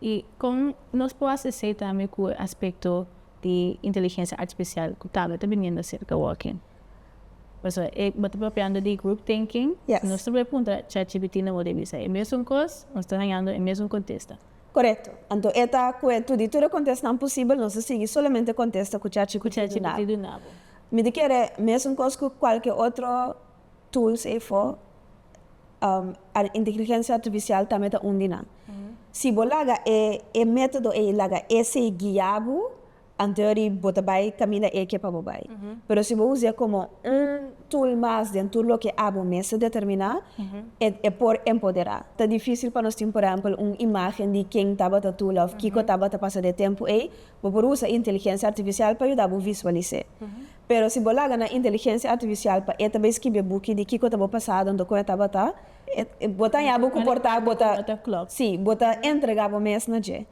I kon nos por hasi esei tambe ku e aspekto di inteligensia artifisial ku tambe ta biniendo serka awor? Pasobra e bo ta papiando di group thinking, nos ta por puntra ChatGPT, no bo ta bisa e mesun kos, nos ta hañando e mesun kontesta. Korekto. Anto e ta ku e tur di tur e kontestanan posibel, nos ta sigui solamente kontesta ku ChatGPT duna. ChatGPT duna bo. Mi ta kere mesun kos ku kualke otro tools efo, inteligensia artifisial tambe ta un di nan. Si bo laga e método ei, laga esei guia bo, anto bo ta bai kaminda e ke pa bo bai. Pero si bo usa komo un tool mas den tur loke abo mes ta determiná, e por empoderá. Ta difísil pa nos tin, por ehèmpel, un imágen di ken tabata Tula òf kiko tabata pasa den tempu ei, bo por usa inteligensia artifisial pa yuda bo visualis'é. Pero si bo laga na inteligensia artifisial pa e ta bai skibi buki di kiko ta bo pasado, anto kon e tabata, bo ta haña bo ku por ta bo ta, sí, bo ta entregá bo mes na dje.